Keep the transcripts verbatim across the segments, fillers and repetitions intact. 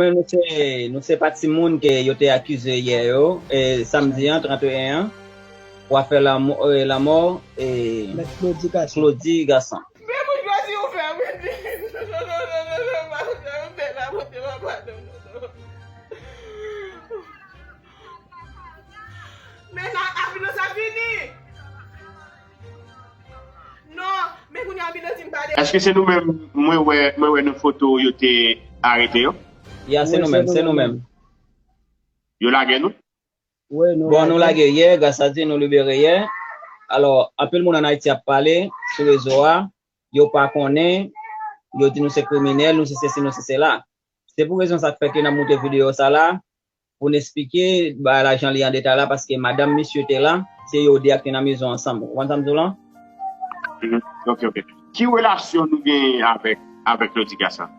Nou se, nou se pati moun ke yo te akize yè yo, e, samdi an, trant e en an, pou afè lanmò, e, lanmò, e, Mèt Claudy Garçon. Claudy Garçon. Men pou jwazi ou fè, wi. Non, non, non, non, non, pa fè ou fè la, Bondye, papa, non, non, non. Men nan ambulans ap vini. Non, men kounye a ambulans di m pa de. Èske se nou menm mwen wè, mwen wè nan foto yo te arete yo? Ya, se nou menm, se nou menm. Yo lage nou? Bon, nou lage yè, gras a Dye, nou libere yè. Alò, anpil moun ann Ayiti ap pale sou rezo a, yo pa konnen, yo di nou se kriminèl, nou se sesi, nou se sela. Se pou rezon sa k fè ke n ap montre videyo sa la, pou n esplike bagay la jan li an detay la, paske madanm misye te la, se yo de ak te nan mezon ansanm. Ou konprann sa m di w lan? Mhm. Ok, ok. Ki relasyon nou genyen avèk, avèk Claudy Garçon?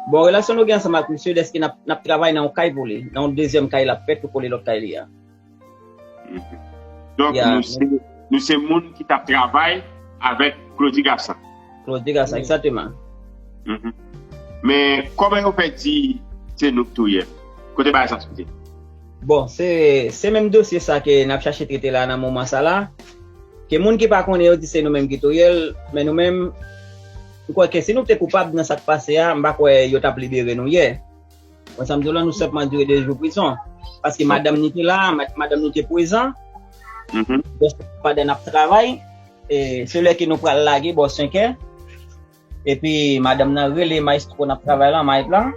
Bon, relasyon nou gen ansanm ak misye, dèske n ap, n ap travay nan yon kay pou li, nan yon dezyèm kay l ap fè tou kole lòt kay li a. Mhm. Donk, nou se, nou se moun ki t ap travay avèk Claudy Garçon. Claudy Garçon, egzakteman. Mhm. Men, kòman yo fè di se nou k touye l? Kote bagay sa soti? Bon, se, se menm dosye sa ke n ap chache trete la nan moman sa la. Ke moun ki pa konnen yo di se nou menm ki touye l, men nou menm, m kwè ke si nou te koupab nan sa k pase a, m pa kwè yo t ap libere nou yè. Bon, sa m di w la, nou senpman dire de jou prizon. Paske madanm ni te la, ma- madanm ni te prezan. Mhm. Donk, pandan n ap travay, e, se lè ke nou pral lage bò senkè. Epi, madanm nan rele maestro n ap travay lan, mayèt lan.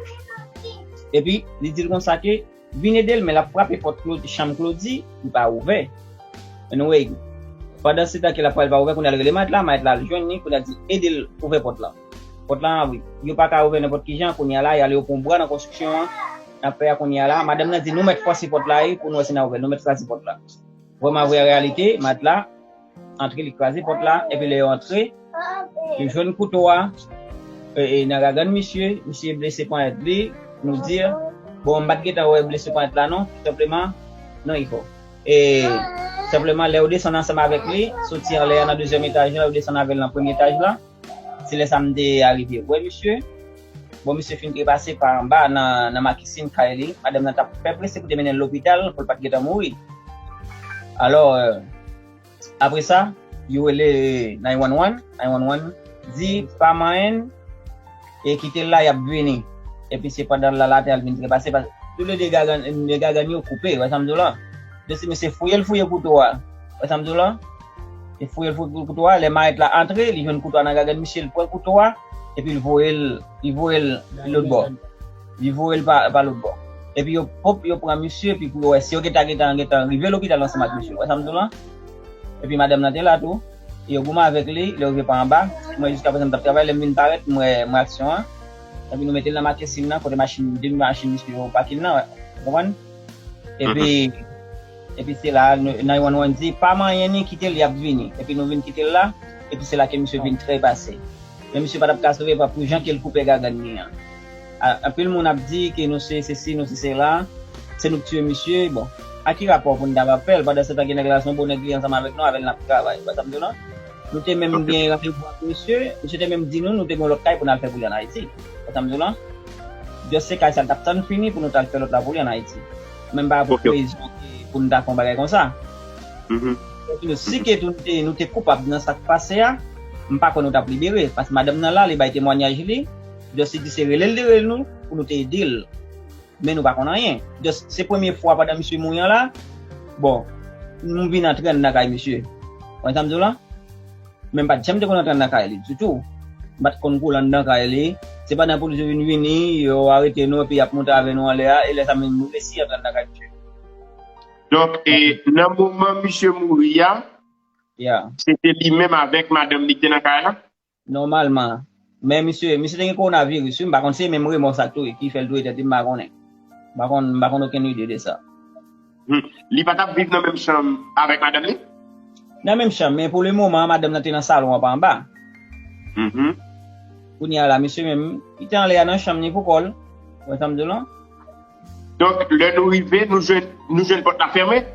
Epi, li di l konsa ke vin ede l, men l ap frape pòt Claudy, chanm Claudy, li pa ouvè. Anyway, pandan se tan ke l ap pale pa ouvè, kounye a l rele mayèt la, mayèt la al jwenn li, kounye a di ede l ouvè pòt la. Pòt la avri. Yo pa ka ouvè nenpòt ki jan, kounye a la, y ale yo pran bwa nan konstriksyon an, n ap fè a kounye a la. Madanm nan di nou mèt fòse pòt la, wi, pou nou wè si n a ouvè l, nou mèt kraze pòt la. Vrèman vre an reyalite, mayèt la antre, li kraze pòt la, epi lè yo antre, yo jwenn kouto a, e, e, nan gagann misye, misye blese ponyèt li, nou di, bon, m pa t gentan wè blese ponyèt la non, tou senpleman, non, il faut. E senpleman, lè yo desann ansanm avèk li, soti anlè a nan dezyèm etaj la, yo desann avè l nan premye etaj la. Se lè sa m te arive wè misye. Bon, misye fin trepase pa anba nan, nan makisin kay li. Madanm nan t ap fè prese pou te mennen l lopital pou l pa t gentan mouri. Alò, e, apre sa, yo rele nine one one. Nine one one di pa manyen, e kite l la, y ap vini. Epi se pandan l la, l atè, al vin trepase, paske toulede gagann, de gagann yo koupe, wè sa m di w la. Donk, se misye fouye l, fouye kouto a. Wè sa m di w la? Li fouye l, fouye kouto a, lè mayèt la antre, li jwenn kouto a nan gagann misye, li pran kouto a, epi li voye l, li voye l lòt bò. Li voye l pa, pa lòt bò. Epi yo, pop, yo pran misye, epi pou yo wè si yo gentan, gentan, gentan rive lopital ansanm ak misye. Wè sa m di w la? Epi madanm nan te la tou. Yo goumen avèk li, lè yo rive pa anba. Mwen, jiska prezan, m t ap travay, lè m vin parèt, m wè, m wè aksyon an. Epi nou mete l nan makisin nan, kote machin, de machin misye yo pakin nan, ou konprann? Epi, epi se la, nine one one di, pa manyen ni, kite l, y ap vini. Epi nou vin kite l la, epi se la ke misye vin trepase. Men misye pa t ap ka sove pa pou jan ke l koupe gagann li an. A- Anpil moun ap di ke nou se sesi, nou se sela, se nou k tiye misye. Bon, a ki rapò pou n ta va fè l? Pandan se tan gen nèg la, se yon bon nèg li ansanm avèk nou, avè l n ap travay. Ou wè sa m di w la? Nou te menm gen randevou ak misye, misye te menm di nou, nou te gen yon lòt kay pou n al fè pou li ann Ayiti. Ou wè sa m di w la? Just se kay sa l t ap tann fini pou nou t al fè lòt la pou li ann Ayiti. Men m pa wè pou ki rezon pou n ta fè yon bagay konsa. Donk, nou, si ke nou te, nou te koupab nan sa k pase a, m pa kwè nou t ap libere. Paske madanm nan la, li bay temwanyaj li. Just li di se rele l te rele nou pou nou te ede l. Men nou pa konn anyen. Just se premye fwa pandan misye mouri an la, bon, nou vin antre anndan kay misye. Ou konn sa m di w la? Men m pa t janm te konn antre anndan kay li ditou. M pa t konn koule anndan kay li. Se pandan polis yo vin vini, yo arete nou, epi y ap monte avè nou anlè a, e lè sa menm nou resi antre anndan kay misye. Donk, e, nan moman misye mouri a, se te li menm avèk madanm li ki te nan kay la? Nòmalman. Men misye, misye te gen kowonaviris, wi, m pa konn si se menm remò sa k touye, ki fè l touye tèt li, m pa konnen. M pa konn, m pa konn okenn ide de sa. Hmm. Li pa t ap viv nan menm chanm avèk madanm li? Nan menm chanm, men pou le moman, madanm nan te nan salon an pa anba. Mhm. Kounye a la, misye menm, li te anlè a nan chanm ni pou kò l. Ou wè sa m di w lan? Donk, lè nou rive, nou jwenn, nou jwenn pòt la fèmen?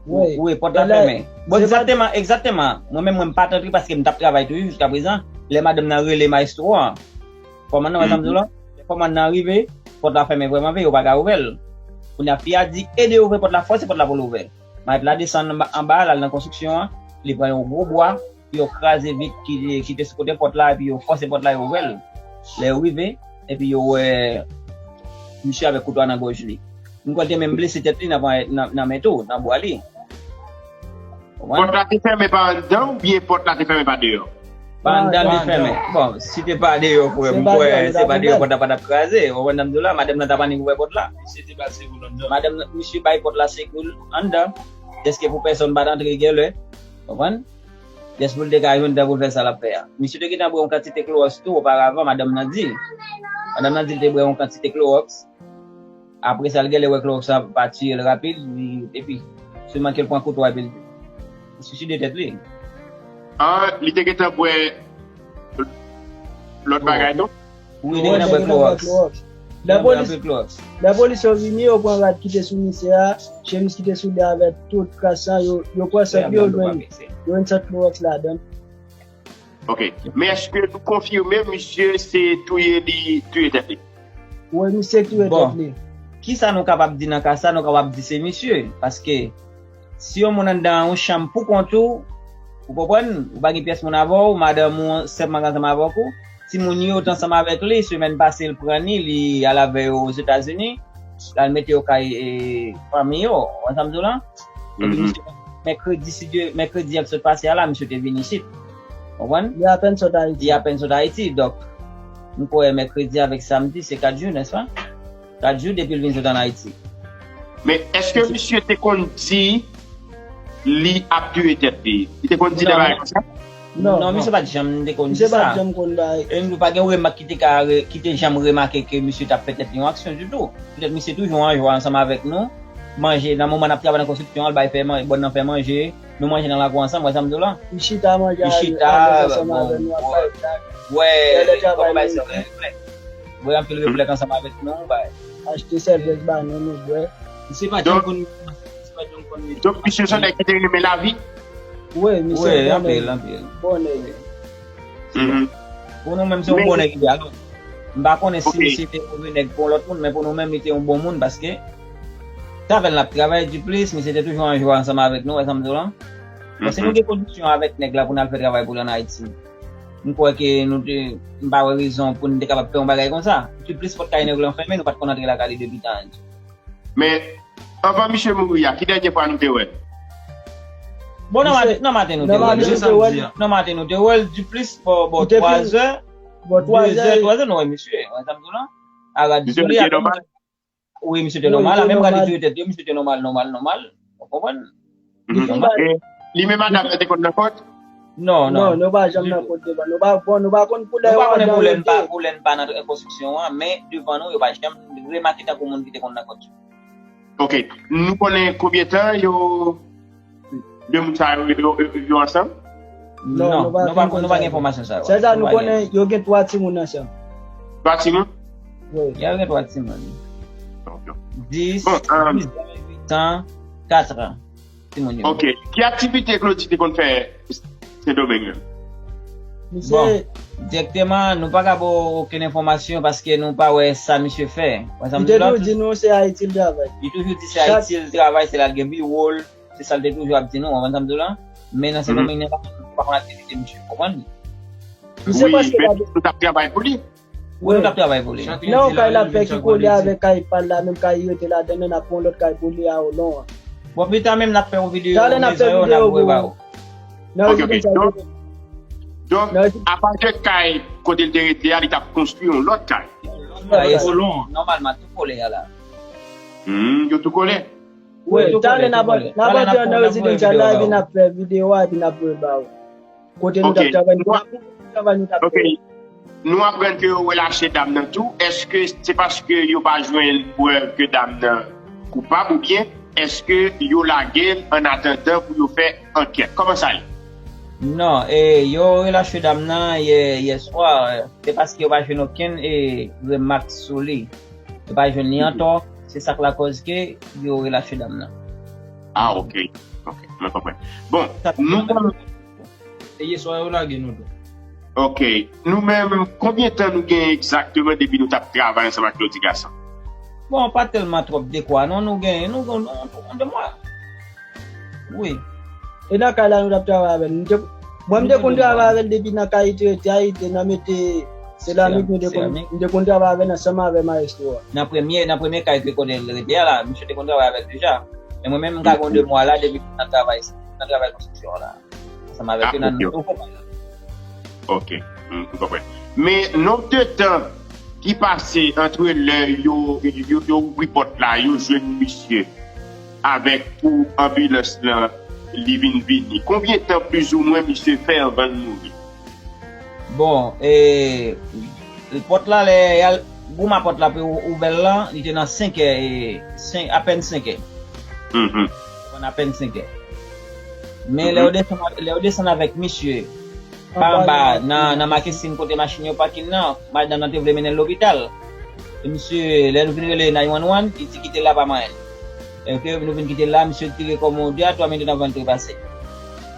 Wi, wi, pòt la fèmen. Bon, egzakteman, egzakteman. Mwen menm, mwen m pa t antre paske m t ap travay toujou jiska prezan. Lè madanm nan rele maestro an, fòman nan, wè sa m di w lan? Lè fòman nan rive, pòt la fèmen vrèman vre, yo pa ka ouvè l. Kounye a, fi a di, ede ouvè pòt la, fòse pòt la pou l ouvè. Malèt la desann anba, anba, l al nan konstriksyon an, li pran yon gwo bwa, yo kraze vit, ki, ki te sou kote pòt la, epi yo fòse pòt la, yo ouvè l. Lè yo rive, epi yo wè misye avèk kouto a nan gòj li. M kwè l te menm blese tèt li nan, nan, nan men tou, nan bwa li. Ou konprann? Pòt la te fèmen pa anndan oubyen pòt la te fèmen pa deyò? Pa anndan li te fèmen. Bon, si te pa deyò, frè, m kwè se pa deyò pòt la pa t ap kraze. Ou konprann sa m di w la? Madanm nan t ap annik ouvè pòt la. Misye te ba l serou anndan. Madanm nan, misye bay pòt la serou anndan. Dèske pou pèsonn pa t antre genlè. Ou konprann? Jis pou l te ka jwenn tan pou l fè sa l ap fè a. Misye te gentan bwè yon kantite klowòks tou oparavan, madanm nan di. Madanm nan di l te bwè yon kantite klowòks. Apre sa, l genlè wè klowòks la pa tiye l rapid, li, epi sèlman ke l pran kouto a, epi l swiside tèt li. Ah, li te gentan bwè lòt bagay tou? Wi, li te gentan bwè klowòks. Lè polis, lè polis yo vini, yo pran rad ki te sou misye a, chemiz ki te soulye avèk tout kras la, yo, yo pran sant li, yo jwenn, yo jwenn sant klowòks ladan. Ok. Men èske nou konfime misye se touye li, touye tèt li? Wi, misye touye tèt li. Bon, kisa nou kapab di nan ka sa? Nou kapab di se misye, paske si yon moun anndan yon chanm pou kont ou, ou konprann, ou pa gen pyès moun avè w, madanm ou sèlman k ansanm avèk ou, timoun yo t ansanm avèk li, semèn pase l pran ni, li al avè yo Ozetazini, l al mete yo kay, e, fanmi yo, ou wè sa m di w la? Epi misye, mèkredi, si Dye, mèkredi ap sot pase a la, misye te vin isit. Konprann? Li apèn sot Ayiti. Li apèn sot Ayiti, donk, m kwè mèkredi avèk samdi, se kat jou, nèspa? Kat jou depi l vin sot ann Ayiti. Men èske misye te konn di li ap touye tèt li? Li te konn di de bagay konsa? Non, non, misye pa t janm te konn di sa. Misye pa t janm konn bay. E nou pa gen yon remak ki te ka re-, ki te janm remake ke misye t ap fè tèt li yon aksyon ditou. Petèt misye toujou an jwa ansanm avèk nou. Manje, nan moman n ap travay nan konstriksyon an, l bay fè man-, bòn nan fè manje. Nou manje nan lakou ansanm, wè sa m di w la? Li chita manje a, li chita, ansanm avè nou, ap bay blag. Wè, lè travay nou, reflèk. Bwè anpil reflèk ansanm avèk nou, bay. Achte sèvèt ba nou, nou bwè. Misye pa t janm konn, misye pa t janm konn. Donk, misye se yon nèg ki te renmen lavi? Wi, misye anpil, anpil. Bon nèg. Pou nou menm, se yon bon nèg li ye. Alò, m pa konnen si misye te move nèg pou yon lòt moun, men pou nou menm, li te yon bon moun paske travay l ap travay diplis, misye te toujou an jwa ansanm avèk nou, wè sa m di w la? Bon, si nou gen kondisyon avèk nèg la pou n al fè travay pou li ann Ayiti, m kwè ke nou te, m pa wè rezon pou n te kapab fè yon bagay konsa. Diplis pòt kay nèg lan fèmen, nou pa t konn antre lakay li depi tan. Men, anvan misye mouri a, ki dènye fwa nou te wè l? Bon, nan maten, nan maten nou te wè l. Nan maten nou te wè l, diplis bò, bò twazè, dezè, twazè nou wè misye. Wè sa m di w la? Arad sou li, apre misye te nòmal. Wi, misye te nòmal, la menm gade touye tèt li, misye te nòmal, nòmal, nòmal. Ou konprann? Li menm madanm nan te konn nan kont? Non, non. Non, nou pa janm nan kont devan. Nou pa, bon, nou pa konn pou lè yo andan yo te. Nou pa konnen pou lè n pa, pou lè n pa nan konstriksyon an, men devan nou, yo pa janm remake tankou moun ki te konn nan kont yo. Ok. Nou konnen konbyen tan yo, de moun sa yo, yo, yo, yo ansanm? Non, nou pa gen enfòmasyon sa yo. Sèl sa nou konnen, yo gen twa timoun ansanm. Twa timoun? Wi. Ya, yo gen twa timoun. Ok. Dis, bon, euh, dis an, uit an, kat an. Timoun yo. Ok. Ki aktivite Claudy te konn fè Sendomeng? Bon, dirèkteman, nou pa ka ba w okenn enfòmasyon paske nou pa wè sa misye fè. Wè sa m di la? Li te toujou di nou se Ayiti l travay. Li toujou di se Ayiti l travay, se la l gen biwo l, se sa l te toujou ap di nou, w konprann sa m di w la? Men nan Sendomeng, nou pa konn aktivite misye, w konprann? Wi, men nou t ap travay pou li. Wi, nou t ap travay pou li. Nan yon kay l ap fè ki kole avèk kay pa l la, menm kay li rete ladan l, n ap fè yon lòt kay pou li a Olon an. Bon, pita menm n ap fè yon videyo, talè n ap fè videyo pou ou. Nan rezidans sa yo. Donk, apa de kay kote l te rete a, li t ap konstwi yon lòt kay. Yon lòt kay, Olon an. Nòmalman, tou kole a la. Hmm, yo tou kole? Wi, talè n ap, n ap antre nan rezidans sa la, epi n ap fè videyo a, epi n ap voye l ba ou. Kote nou t ap travay, nou t ap travay, nou t ap fè. Ok. Nou aprann ke yo relache dam nan tou. Èske se paske yo pa jwenn prèv ke dam nan koupab oubyen èske yo lage l an atandan pou yo fè ankèt? Kòman sa ye? Non, e, yo relache dam nan yè, yè swa, e, se paske yo pa jwenn okenn, e, remak sou li. Yo pa jwenn li antò, se sa k lakòz ke yo relache dam nan. Ah, ok. Ok, mwen konprann. Bon, nou konn Se yè swa yo lage nou tou. Ok. Nou menm, konbyen tan nou gen egzakteman depi nou t ap travay ansanm ak Claudy Gassant? Bon, pa tèlman twòp dekwa, non, nou genyen, nou gen yon, yon de mwa. Wi. E nan kay la nou t ap travay avè l. Nou te, mwen, m te konn travay avè l depi nan kay li te rete a, li te nan mete seramik, nou te konn, m te konn travay avè l ansanm avè mayestwo a. Nan premye, nan premye kay ke kote l rete a la, misye te konn travay avè l deja. Men mwen menm, m ka gen yon de mwa la depi nan travay, nan travay konstriksyon an la. Ansanm avèk yo nan nouvo kay la. Ok, m konprann. Men nonb de tan ki pase antre lè yo, yo, yo ouvri pòt la, yo jwenn misye, avèk pou anbilans lan li vin vini, konbyen tan plizoumwen misye fè anvan l mouri? Bon, e, pòt la, lè y al goumen pòt la pou yo ouvè l lan, li te nan senk è, e, senk, apèn senk è. Konn apèn senk è. Men lè yo desann, lè yo desann avèk misye pa anba, nan, nan makesin kote machin yo pakin nan, madanm nan te vle mennen l lopital. E misye, lè nou vin rele nine one one, li di kite l la pa manyen l. E ke nou vin kite l la, misye tire kòm yon de a twa minit anvan l trepase.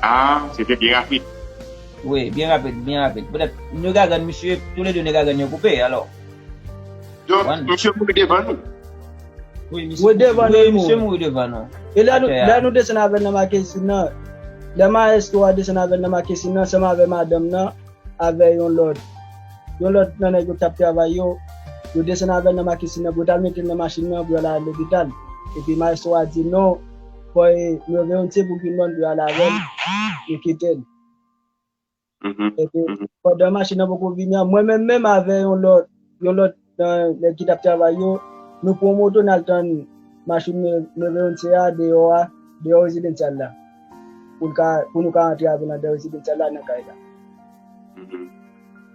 Ah, se te byen rapid. Wi, byen rapid, byen rapid. Petèt, nou gagann misye, toulede nou gagann yo koupe, alò. Donk, misye mouri devan nou? Wi, misye mouri devan nou. E lè nou, lè nou desann avè l nan makesin nan, lè mayestwo a desann avè l nan makesin nan, ansanm avè madanm nan, avè yon lòt, yon lòt nan nèg yo k t ap travay yo, yo desann avè l nan makesin nan, pou yo t al mete l nan machin nan, pou yo al lopital. Epi mayestwo a di non, fò e nou reyonse pou vin ban pou yo al avè l, yo kite l. Epi, pandan machin nan poko vini an, mwen menm, menm avè yon lòt, yon lòt nan nèg ki t ap travay yo, nou pran moto n al tann machin Meveyonse a deyò a, deyò rezidansyal la. Pou l ka, pou nou ka antre avè l anndan rezidansyal la nan kay la.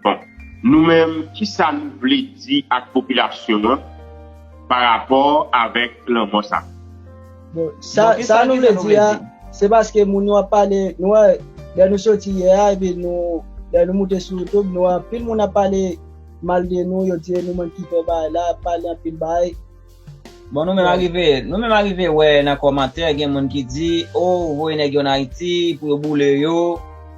Bon, nou menm, kisa nou vle di ak popilasyon an pa rapò avèk lanmò sa? Bon, sa, sa nou vle di a, se paske moun yo ap pale, nou wè, lè nou soti yè a, epi nou, lè nou moute sou YouTube, nou wè anpil moun ap pale mal de nou, yo di nou moun ki fè bagay la, ap pale anpil bagay. Bon, nou menm arive, nou menm arive wè nan kòmantè, gen moun ki di, oh, voye nèg yo ann Ayiti pou yo boule yo.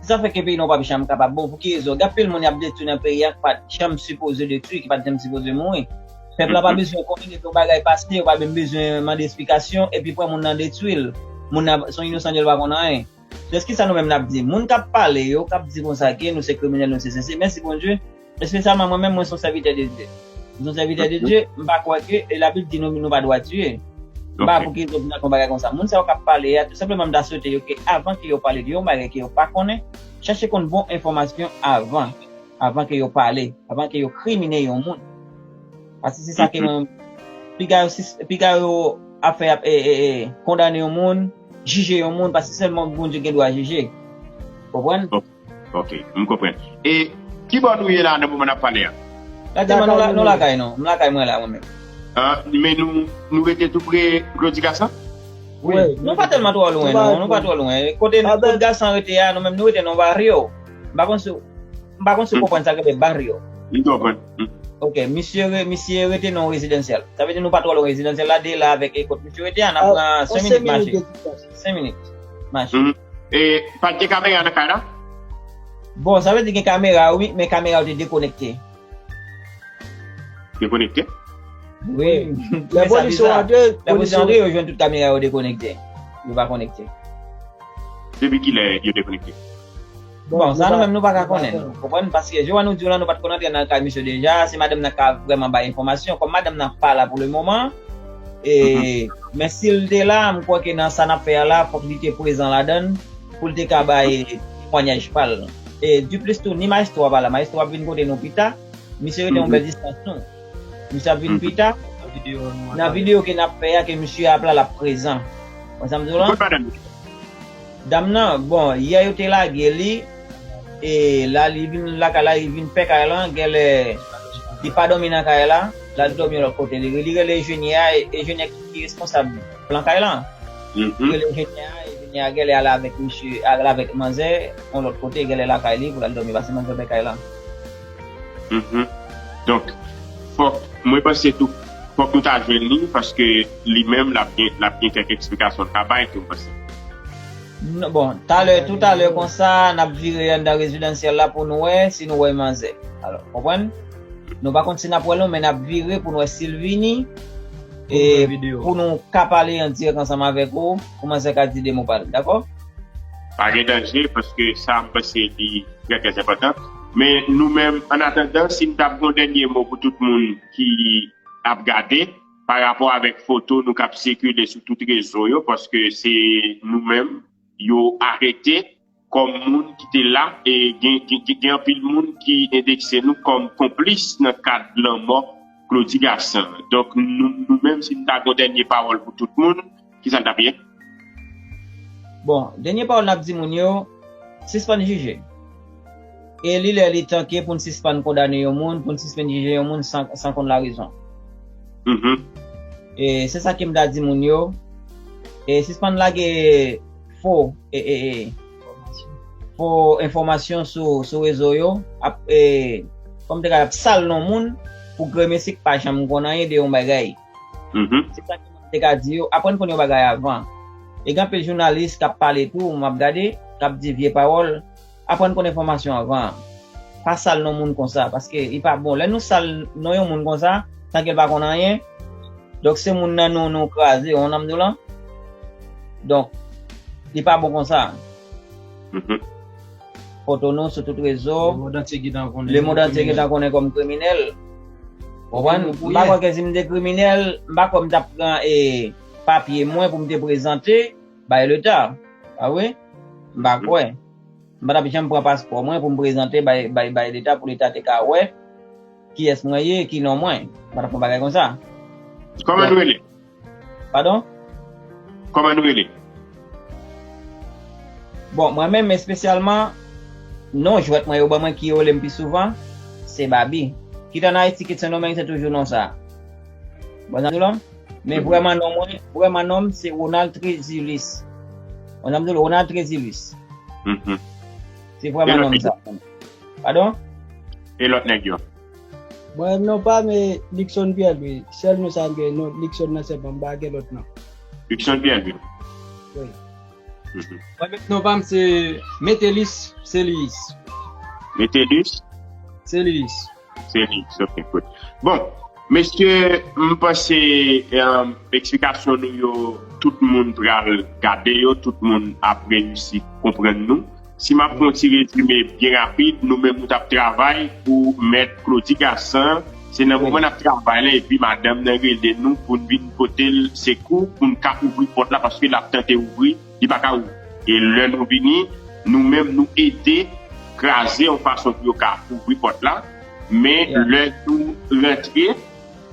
Se sa fè ke peyi nou p ap janm kapab bon. Pou ki rezon? Gen anpil moun y ap detwi nan peyi a ki pa t janm sipoze detwi, ki pa t janm sipoze mouri. Pèp la pa bezwen konnen depi yon bagay pase, yo pa menm bezwen mande esplikasyon, epi pran moun nan detwi l. Moun nan se yon inosan, li pa konn anyen. Donk, kisa nou menm n ap di? Moun k ap pale yo, k ap di konsa ke nou se kriminèl, nou se sesi, mèsi Bondye, espesyalman mwen menm, mwen se yon sèvitè de Dye. Mwen se yon sèvitè de Dye, m pa kwè ke, e Labib di nou, nou pa dwe tiye. M pa pou ki rezon pou n ap fè yon bagay konsa. Moun sa yo k ap pale a, tou senpleman, m ta swete yo ke avan ke yo pale de yon bagay ke yo pa konnen, chache konn bon enfòmasyon avan, avan ke yo pale, avan ke yo krimine yon moun. Paske se sa ke mwen, piga yo, sis- piga yo ap fè, ap, e, e, e, kondane yon moun, jije yon moun, paske sèlman Bondye gen dwa jije. Konprann? Ok, ok, m konprann. E ki bò nou ye la nan moman n ap pale a? Aktyèlman, nou la, nou lakay nou. M lakay mwen la, mwen menm. Ah, men nou, nou rete tou pre Claudy Gassant? Wi. Nou pa tèlman twò lwen, non. Nou pa twò lwen. Kote, kote Gassant rete a, nou menm nou rete nan barrio. M pa konn si, m pa konn si w konprann sa k rele barrio. M konprann. Ok, misye re-, misye rete nan rezidansyèl. Sa vle di nou pa twò lwen rezidansyèl la, de la avèk e kot misye rete a, n ap pran senk minit mache. Senk minit mache. E pa t gen kamera nan kay la? Bon, sa vle di gen kamera, wi, men kamera yo te dekonekte. Dekonekte? Wi. Lè polis yo antre, lè polis yo antre, yo jwenn tout kamera yo dekonekte. Yo pa konekte. Depi kilè yo dekonekte? Bon, sa nou menm nou pa ka konnen, nou konprann, paske jan nou di w la, nou pa t konn antre nan kay misye deja, se madanm nan ka vrèman bay enfòmasyon, kòm madanm nan pa la pou le moman, e, men si l te la, m kwè ke nan sa n ap fè a la, fòk li te prezan ladan l, pou l te ka bay temwanyaj pa l. E, diplis tou, ni mayestwo a pa la, mayestwo ap vin kote nou pita, misye rete yon bèl distans nou. Misye ap vin pita, nan videyo ke n ap fè a, ke misye ap la, l ap prezan. Konn sa m di w la? Kot madanm? Dam nan, bon, yè yo te lage li, e la li vin lakay la, li vin pè kay lan, genlè li pa dòmi nan kay la, l al dòmi yon lòt kote. Li, li rele enjenyè a, e enjenyè ki, ki responsab plan kay lan. Li rele enjenyè a, enjenyè a genlè al avèk misye, al avèk manzè, yon lòt kote, genlè lakay li, pou l al dòmi, paske manzè pè kay lan. Donk, fòk, mwen panse tou, fòk nou ta jwenn li, paske li menm, l ap gen, l ap gen kèk eksplikasyon l ka bay tou, mwen panse. Non, bon, talè, toutalè konsa, n ap vire anndan rezidansyèl la pou nou wè si nou wè manzè. Alò, konprann? Nou pa konn si n ap wè l non, men n ap vire pou nou wè si l vini. e pou nou ka pale an dirèk ansanm avèk ou, pou manzè ka di de mo pa l, dakò? Pa gen danje, paske sa, m panse li trè, trè enpòtan. Men nou menm, an atandan, si n t ap gen yon dènye mo pou tout moun ki ap gade, pa rapò avèk foto nou k ap sikile sou tout rezo yo, paske se nou menm yo arete kòm moun ki te la, e gen, gen, gen, gen anpil moun ki endekse nou kòm konplis nan kad lanmò Claudy Gassant. Donk, nou, nou menm, si n ta gen yon dènye pawòl pou tout moun, kisa n t ap ye? Bon, dènye pawòl n ap di moun yo, sispann jije. E li lè li tan ke pou n sispann kondane yon moun, pou n sispann jije yon moun san, san konn larezon. Mhm. E se sa ke m ta di moun yo. E sispann lage fo, e, e, e, fo enfòmasyon sou, sou rezo yo, ap, e, kòm te ka ap sal non moun pou gremesi k pa janm konn anyen de yon bagay. Mhm. Se sa ke m te ka di yo, aprann konn yon bagay avan. E gen anpil jounalis k ap pale tou, m ap gade, k ap di vye pawòl, aprann konn enfòmasyon avan. Pa sal non moun konsa, paske li pa bon. Lè nou sal non yon moun konsa, san ke l pa konn anyen, donk se moun nan nou, nou kraze, ou konprann m di w lan? Donk, li pa bon konsa. Mhm. Foto nou sou tout rezo. Lemonn antye gentan konnen. Lemonn antye gentan konnen kòm kriminèl. Konprann? M pa kwè ke si m te kriminèl, m pa kwè m t ap pran, e, papye mwen pou m te prezante bay Leta. A wi? M pa kwè. M pa t ap janm pran paspò mwen pou m prezante bay, bay, bay Leta, pou Leta te ka wè kiyès mwen ye, ki non mwen. M pa t ap fè yon bagay konsa. Kòman nou rele? Padon? Kòman nou rele? Bon, mwen menm espesyalman, non jwèt mwen yo ban mwen ki yo rele m pi souvan, se Babi. Kit an Ayiti, kit Sendomeng, se toujou non sa. Bon, sa di w lan? Men vrèman non mwen, vrèman non m, se Ronald Trésilus. Bon, sa m di w, Ronald Trésilus. Mhm. Se vrèman non m sa. Padon? E lòt nèg yo? Mwen, non pa m, e Luckson Pierre Louis. Sèl non sa m gen, non, Luckson nan sèlman, m pa gen lòt non. Luckson Pierre Louis. Wi. Mhm. Mwen menm, non pa m se Metellus Célius. Metellus? Célius. Célius, ok, good. Bon, mesye, m panse, um, eksplikasyon nou yo, tout moun pral gade yo, tout moun ap reyisi konprann nou. Si m ap fè yon ti rezime byen rapid, nou menm nou t ap travay pou Mèt Claudy Gassant. Se nan moman n ap travay la, epi madanm nan rele nou pou n vin pote l sekou, pou n ka ouvri pòt la, paske l ap tante ouvri, li pa ka ouvri. E lè nou vini, nou menm nou ede kraze yon fason pou yo ka ouvri pòt la. Men lè nou rantre,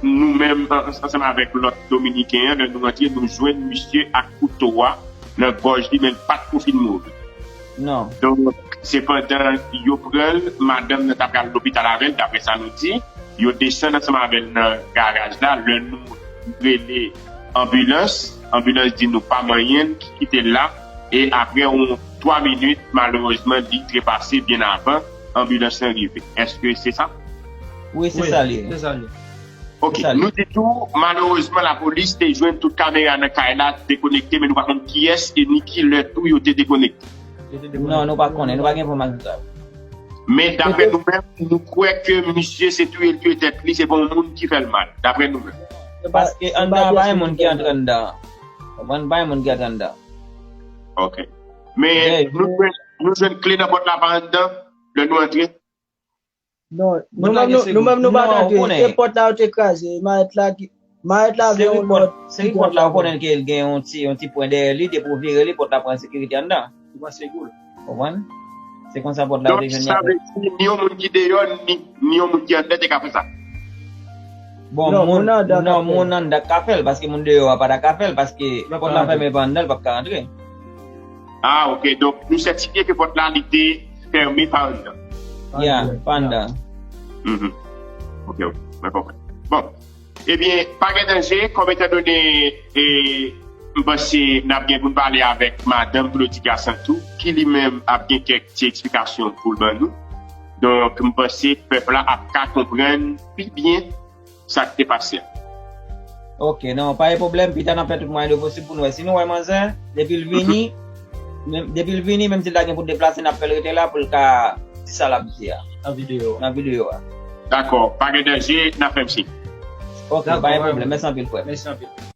nou menm, an-, ansanm avèk lòt Dominiken an, lè nou rantre, nou jwenn misye ak kouto a nan gòj li, men l pa t kou fin mouri. Non. Donk, se pandan yo pran l, madanm nan t ap pral lopital avè l, daprè sa nou di. Yo desann ansanm avè l nan garaj la. Lè nou rele anbilans, anbilans di nou pa manyen l, ki kite l la. E apre yon twa minit, malerezman, li trepase byen avan anbilans lan rive. Èske se sa? Wi, se sa li ye. Se sa li ye. Ok, nou di tou, malerezman, lapolis te jwenn tout kamera nan kay la dekonekte, men nou pa konn kiyès e ni ki lè tou yo te dekonekte. Non, nou pa konnen, nou pa gen enfòmasyon sa yo. Men daprè nou menm, nou kwè ke misye se touye l touye tèt li, se pa yon moun ki fè l mal, daprè nou menm. Paske anndan an pa gen moun ki antre anndan an. Konprann, pa gen moun ki antre anndan an. Ok. Men nou jwenn, nou jwenn kle nan pòt la pa anndan, lè nou antre? Non, nou menm nou, nou menm nou pa t antre. Se pòt la yo te kraze. Mayèt la ki, mayèt la gen yon lòt. Seri pòt la, ou konnen ke l gen yon ti, yon ti pwen dèyè li, depi w vire li, pòt la pran sekirite anndan. Li pran sekou l. Konprann? Se konsa pòt la yo te jwenn li. Donk, sa vle di, ni yon moun ki deyò, ni, ni yon moun ki anndan te ka fè sa. Bon, moun, non, moun anndan k ka fè l, paske moun deyò a pa ta ka fè l, paske pòt la fèmen pa anndan, l p ap ka rantre. Ah, ok. Donk, nou sètifye ke pòt la, li te fèmen pa anndan. Ya, pa anndan. Mhm. Ok, ok. Mwen konprann. Bon. Ebyen, pa gen danje, kòm etandone, e, m panse n ap gen pou n pale avèk madanm Claudy Gassant tou, ki li menm ap gen kèk ti eksplikasyon pou l ban nou. Donk, m panse pèp la ap ka konprann pi byen sa k te pase a. Ok, non, pa gen pwoblèm, pita n ap fè tout mwayen de posib pou n wè si nou wè manzè, depi l vini, menm, depi l vini, menm si l ta gen pou deplase, n ap fè l rete la pou l ka di sa l ap di a. Nan videyo a. Nan videyo a. Dakò, pa gen danje, n ap fè m siy. Ok, pa gen pwoblèm. Mèsi anpil, frè. Mèsi anpil.